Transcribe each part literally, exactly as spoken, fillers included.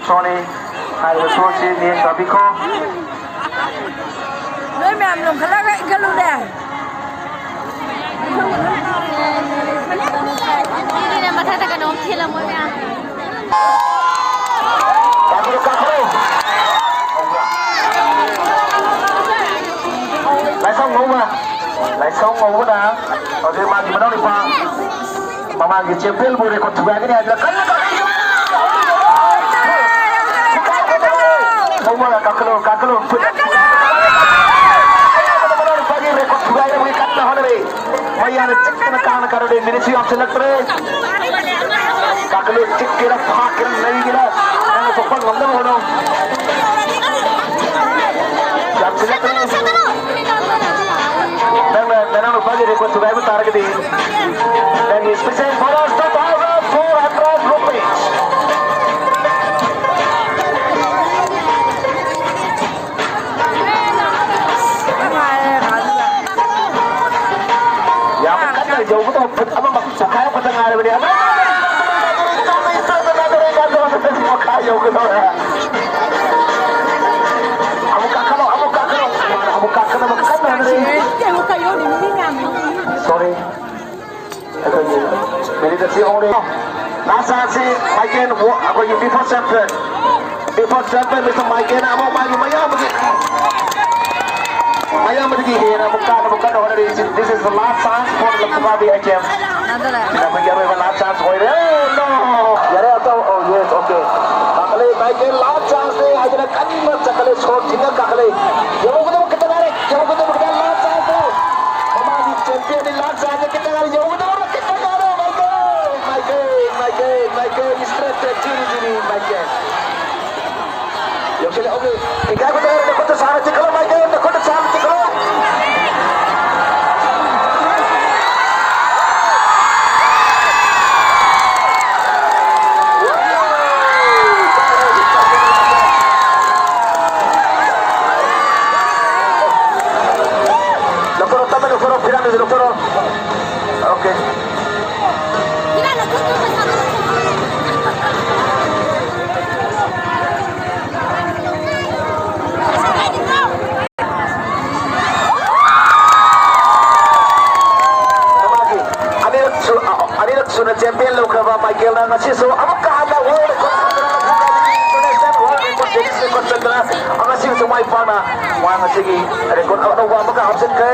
Sony ꯍꯥꯏꯔꯤꯕ ꯁꯣꯁꯤ ꯃꯤꯠꯌꯦꯡ ꯇꯥꯕꯤꯈꯣ꯫ ꯅꯣꯏ ꯃꯌꯥꯝ ꯂꯣꯡꯈꯠꯂꯒ ꯏꯟꯈꯠꯂꯨꯅꯦ꯫ ꯁꯤꯅꯤꯅꯦ ꯃꯊꯛꯇ ꯀꯩꯅꯣꯝ ꯊꯤꯜꯂꯝꯃꯣ ꯃꯌꯥꯝ꯫ ꯀꯥꯈꯠꯂꯣ, ꯀꯥꯈꯠꯂꯣ꯫ ꯂꯥꯏꯁ꯭ꯔꯝ ꯉꯧꯕ, ꯂꯥꯏꯁ꯭ꯔꯝ ꯉꯧꯕꯅ ꯍꯧꯖꯤꯛ ꯃꯥꯒꯤ ꯃꯅꯥꯎꯅꯨꯄꯥ ꯃꯃꯥꯡꯒꯤ ꯆꯦꯝꯄꯤꯌꯟꯕꯨ ꯔꯦꯀꯣꯔꯗ ꯊꯨꯒꯥꯏꯒꯅꯤ ꯍꯥꯏꯗꯨꯅ ꯀꯟꯅ ꯇꯧꯔꯤ꯫ ꯊꯧꯕꯥꯜ ꯀꯥꯈꯠꯂꯨ, ꯀꯥꯈꯠꯂꯨ꯫ ꯃꯅꯥꯎꯅꯨꯄꯥꯒꯤ ꯔꯦꯀꯣꯔꯗ ꯊꯨꯒꯥꯏꯅꯕꯒꯤ ꯀꯟꯅ ꯍꯣꯠꯅꯔꯤ꯫ ꯃꯌꯥꯅ ꯆꯤꯛꯇꯅ ꯀꯥꯡꯅ ꯀꯥꯔꯨꯔꯦ꯫ ꯃꯤꯅꯤꯠꯁꯨ ꯌꯥꯝꯁꯤꯜꯂꯛꯇ꯭ꯔꯦ꯫ ꯀꯥꯈꯠꯂꯨ, ꯆꯤꯛꯀꯦꯔꯥ, ꯐꯥꯛꯀꯦꯔꯥ, ꯅꯩꯒꯦꯔꯥ, ꯅꯪꯅ ꯊꯣꯛꯄ ꯉꯝꯅꯕ ꯍꯣꯠꯅꯧ꯫ ꯌꯥꯝꯁꯤꯜꯂꯛꯇ꯭ꯔꯦ꯫ ꯅꯪꯅ ꯅꯅꯥꯎꯅꯨꯄꯥꯒꯤ ꯔꯦꯀꯣꯔꯗ ꯊꯨꯒꯥꯏꯕ ꯇꯥꯔꯒꯗꯤ ꯅꯪꯒꯤ special bonus two thousand four hundred rupees꯫ ꯌꯥꯝ ꯀꯟꯅ ꯌꯧꯒꯗꯕ ꯐꯨꯠ ꯑꯃ ꯃꯈꯥꯏ ꯑꯃꯈꯛꯇ ꯉꯥꯏꯔꯕꯅꯤ꯫ ꯃꯈꯥ ꯌꯧꯒꯗꯧꯔꯦ꯫ ꯑꯃꯨꯛ ꯀꯥꯈꯠꯂꯣ, ꯑꯃꯨꯛ ꯀꯥꯈꯠꯂꯣ꯫ ꯑꯃꯨꯛ ꯀꯥꯈꯠꯅꯕ ꯀꯟꯅ ꯍꯣꯠꯅꯔꯤ꯫ Sorry꯫ ꯑꯩꯈꯣꯏꯒꯤ ꯃꯤꯅꯤꯠ ꯑꯁꯤ ꯍꯧꯔꯦ꯫ Last chance ꯁꯤ ꯃꯥꯏꯀꯦꯜ ꯋꯣ-, ꯑꯩꯈꯣꯏꯒꯤ before champion, before champion Mister ꯃꯥꯏꯀꯦꯜꯅ ꯑꯃꯨꯛ ꯃꯥꯒꯤ ꯃꯌꯥꯝꯕꯒꯤ, ꯃꯌꯥꯝꯕꯗꯒꯤ ꯍꯦꯟꯅ ꯑꯃꯨꯛ ꯀꯥꯅꯕ ꯀꯟꯅ ꯍꯣꯠꯅꯔꯤ꯫ This is the last chance for the Lukhababi H M꯫ ꯁꯤꯅ ꯑꯩꯈꯣꯏꯒꯤ ꯑꯔꯣꯏꯕ last chance ꯑꯣꯏꯔꯦ꯫ Oh, no! ꯌꯥꯔꯦ, ꯑꯇꯧ-, oh, yes, okay꯫ ꯀꯥꯈꯠꯂꯦ, ꯃꯥꯏꯀꯦꯜ last chance ꯅꯦ ꯍꯥꯏꯗꯅ ꯀꯟꯅ ꯆꯠꯈꯠꯂꯦ, ꯁꯣꯔ ꯊꯤꯡꯉ ꯀꯥꯈꯠꯂꯦ꯫ ꯌꯧꯒꯗꯕ ꯈꯤꯇꯪ ꯉꯥꯏꯔꯦ, ꯌꯧꯒꯗꯕ ꯈꯤꯇꯪ last chance ꯅꯦ꯫ ꯃꯃꯥꯡꯒꯤ champion ꯅꯤ, last chance ꯅꯦ, ꯈꯤꯇꯪ ꯉꯥꯏꯔꯦ, ꯌꯧꯒꯗꯕ ꯈꯤꯇꯪ ꯉꯥꯏꯔꯦ, Michael, Michael, Michael, Michael, mister ꯇꯦꯛꯁꯤꯅꯤ, ꯃꯥꯏꯀꯦꯜ꯫ ꯌꯧꯁꯤꯜꯂꯛꯑꯕꯅꯤ꯫ ꯏꯀꯥꯏꯕ ꯇꯧꯔꯦ, ꯅꯈꯨꯠꯇ ꯁꯥꯅ ꯆꯤꯛꯈꯠꯂꯣ, ꯃꯥꯏꯀꯦꯜ, ꯅꯈꯨꯠꯇ ꯁꯥꯅ ꯆꯤꯛꯈꯠꯂꯣ꯫ ꯂꯧꯊꯣꯔꯣ, ꯇꯞꯅ ꯂꯧꯊꯣꯔꯣ, ꯐꯤꯔꯥꯟꯗꯨꯁꯨ ꯂꯧꯊꯣꯔꯣ꯫ Okay꯫ ꯐꯤꯔꯥꯟ ꯂꯧꯊꯣꯛꯄ ꯄꯩꯁꯥꯗꯣ ꯂꯧꯊꯣꯛꯑꯣ꯫ ꯉꯁꯤꯁꯨ ꯑꯃꯨꯛꯀ ꯍꯟꯅ world record ꯁꯟꯗꯣꯔꯛꯄ ꯉꯝꯃꯤ꯫ International world record, Guinness record ꯁꯟꯗꯣꯔꯛꯄ ꯉꯁꯤꯁꯨ ꯃꯥꯏ ꯄꯥꯛꯅ ꯃꯥ ꯉꯁꯤꯒꯤ record ꯑꯅꯧꯕ ꯑꯃꯨꯛꯀ ꯍꯥꯞꯆꯤꯟꯈ꯭ꯔꯦ꯫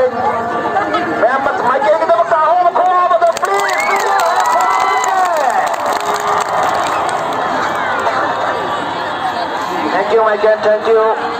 ꯃꯌꯥꯝ ꯃꯥꯏꯀꯩꯒꯤꯗꯃꯛꯇ ꯑꯍꯧꯕ ꯈꯣꯡ ꯑꯃꯗ please, please. Thank you, Michael. Thank you.